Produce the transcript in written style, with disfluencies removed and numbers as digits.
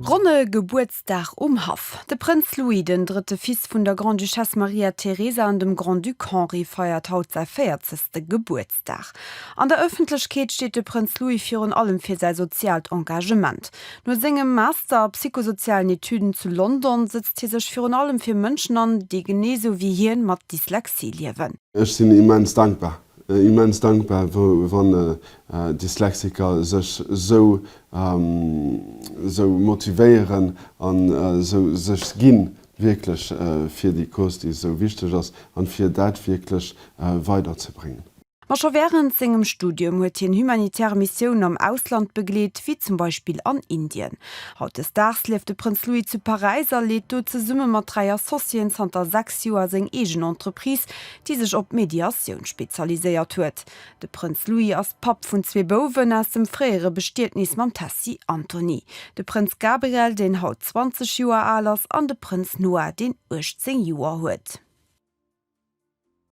Ronne Gebuertsdag um Haff. De Prënz Louis, den drëtte Fils vun der Grande-Duchesse Maria Teresa an dem Grand-Duc Henri, feiert haut säi véierzegste Gebuertsdag. An der Ëffentlechkeet steet de Prënz Louis virun allem fir säi soziaalt Engagement. No sengem Master a psychosozialen Etüden zu London sëtzt hie sech virun allem fir Mënschen an, déi genee sou wéi hien mat Dyslexie liewen. Ech sinn immens dankbar, immens dankbar, wann Dyslexiker sech esou esou motivéieren an esou sech ginn wierklech fir déi Cause, déi esou wichteg ass, an fir dat wierklech weiderzebréngen. Ma scho wärend sengem Studium huet hien humanitär Missiounen am Ausland begleet, wéi zum Beispill an Indien. Hautdesdaags lieft de Prënz Louis zu Paräis a leet do zesumme mat 3 Associéen zanter 6 Joer seng eegen Entreprise, déi sech op Mediatioun spezialiséiert huet. De Prënz Louis ass Papp vun zwee Bouwen aus dem fréiere Bestietnis mam Tessy Antony, de Prënz Gabriel, deen haut 20 Joer al ass, an de Prënz Noah, deen 18 Joer huet.